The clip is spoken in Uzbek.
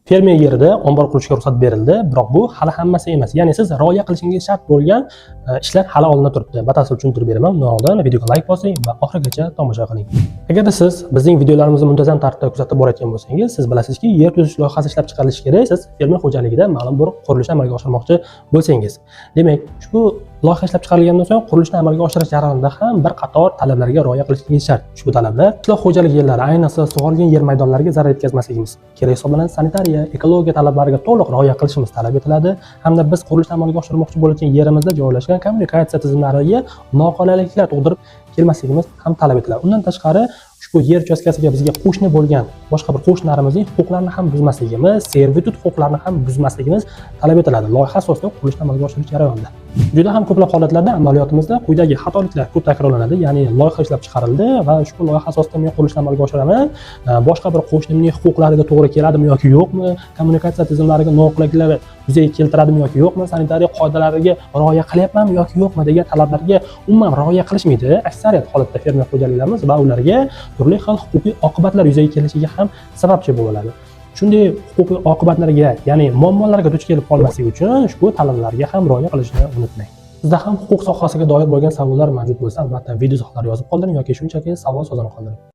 Fermer yerida ombor qurishga ruxsat berildi, biroq bu hali hammasi emas. Ya'ni siz rioya qilishingiz shart bo'lgan ishlar hali oldinda turibdi. Batafsil tushuntirib beraman. Undan oldin videoga layk bosing va oxirigacha tomosha qiling. Agarda siz bizning videolarimizni muntazam tartibda kuzatib borayotgan bo'lsangiz, siz bilasizki, yer tuzish loyihasi ishlab chiqarilishi kerak. Siz fermer xo'jaligida ma'lum bir qurilishni amalga oshirmoqchi bo'lsangiz. Demak, ushbu loyiha ishlab chiqarilgandan so'ng qurilishni amalga oshirish jarayonida ham bir qator talablarga rioya qilishingiz shart. Ushbu talablar qishloq xo'jalik yerlari, ayniqsa sug'orilgan yer maydonlariga zarar yetkazmasligimiz kerak hisoblanadi. Sanitariya, ekologiya talablariga to'liq rioya qilishimiz talab etiladi hamda biz qurilishni amalga oshirmoqchi bo'layotgan yerimizda joylashgan kommunikatsiya tizimlariga noqulayliklar tug'dirib kelmasligimiz ham talab etiladi. Undan tashqari, ushbu yer uchastkasiga bizga qo'shni bo'lgan boshqa bir qo'shnilarimizning huquqlarini ham buzmasligimiz, servitut huquqlarini ham buzmasligimiz talab etiladi loyiha asosida qurilishni amalga oshirish jarayonida. Juda ham ko'plab holatlarda amaliyotimizda quyidagi xatoliklar ko'p takrorlanadi, ya'ni loyiha ishlab chiqarildi va ushbu loyiha asosida men qurilishni amalga oshiraman, boshqa bir qo'shnimning huquqlariga to'g'ri keladimi yoki yo'qmi, kommunikatsiya tizimlariga noqulayliklar yuzaga keltiradimi yoki yo'qmi, sanitariya qoidalariga rioya qilyapmanmi yoki yo'qmi degan talablarga umuman rioya qilishmaydi aksariyat holatda fermer xo'jaliklarimiz va ularga turli xil huquqiy oqibatlar yuzaga kelishiga ham sababchi bo'ladi. Shunday huquqiy oqibatlarga, ya'ni muammolarga duch kelib qolmaslik uchun ushbu talablarga ham rioya qilishni unutmang. Sizda ham huquq sohasiga doir bo'lgan savollar mavjud bo'lsa, albatta video izohlarga yozib qoldiring yoki shunchaki savol so'zini qoldiring.